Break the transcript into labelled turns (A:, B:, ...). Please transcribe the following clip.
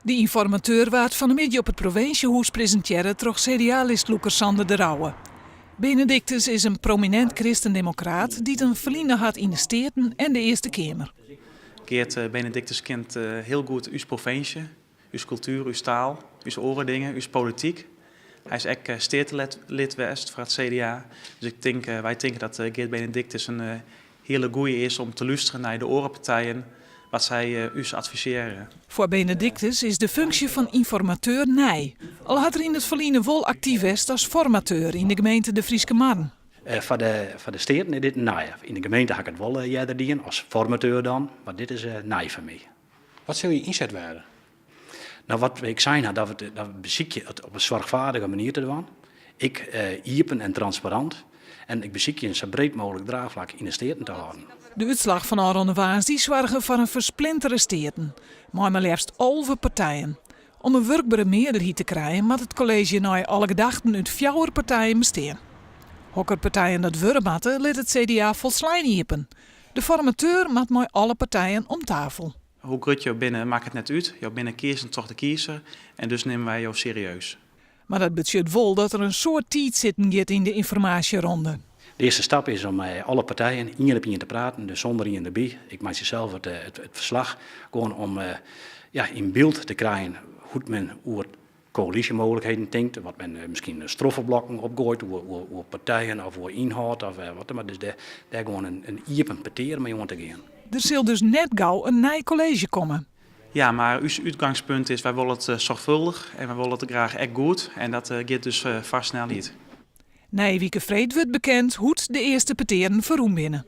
A: De ynformateur waard fan 'e middei op it provinsjehûs presintearre troch CDA-listlûker Sander de Rouwe. Benedictus is in prominint kristendemokraat dy't in ferline hat yn de Steaten en de Earste Keamer.
B: Geart Benedictus kent hiel goed ús provinsje, ús kultuer, ús taal, ús oare dingen, ús polityk. Hy is ek steatelid west foar it CDA. Dus ik tink, wy tinke dat Geart Benedictus in hiele goeie is om te lústerjen nei de oare partijen, wat sy ús advisearje.
A: Foar Benedictus is de funksje fan ynformateur nij, al hat er yn it ferline wol aktyf west as formateur yn de gemeente De Fryske Marren.
C: Foar de, foar de Steaten is dit nij. Yn de gemeente ha ik it wol earder dien, as formateur dan, mar dit is nij foar my.
D: Wat sil je ynset wêze?
C: No, wat ik sein ha, dat we, dat we besykje it op in soarchfâldige manier te dwaan. Ek iepen en transparant. En ik besykje in sa breed mooglik draachflak yn de Steaten te hâlden.
A: De útslach fan ôfrûne woansdei soarge foar in fersplintere Steaten, mei mar leafst 11 partijen. Om in wurkbere mearderheid te krijen moat it kolleezje nei alle gedachten út fjouwer partijen bestean. Hokker partijen dat wurde moatte, lit it CDA folslein iepen. De formateur moat mei alle partijen om tafel.
B: Hoe grut jo binne, makket net út. Jo binne keazen troch de kiezer en dus nimme wy jo serieus.
A: Mar dat betsjut wol dat der in soad tiid sitten giet yn de ynformaasjeronde.
C: De earste stap is om mei alle partijen ien op ien te praten, dus sûnder ien derby. Ik meitsje sels it ferslach, gewoan om ja, yn byld te krijen hoe't men oer koälysjemooglikheden tinkt, wat men miskien stroffelblokken opgoait oer partijen of oer ynhâld of wat dan mar. Dus dêr gewoan in iepen petear mei oan te gean.
A: Der sil dus net gau in nij kolleezje komme.
B: Ja, mar ús útgangspunt is, wy wolle it soarchfâldich en wy wolle it graach ek goed en dat giet dus foar snelheid.
A: Nije wike freed wurdt bekend hoe't de earste petearen ferrûn binne.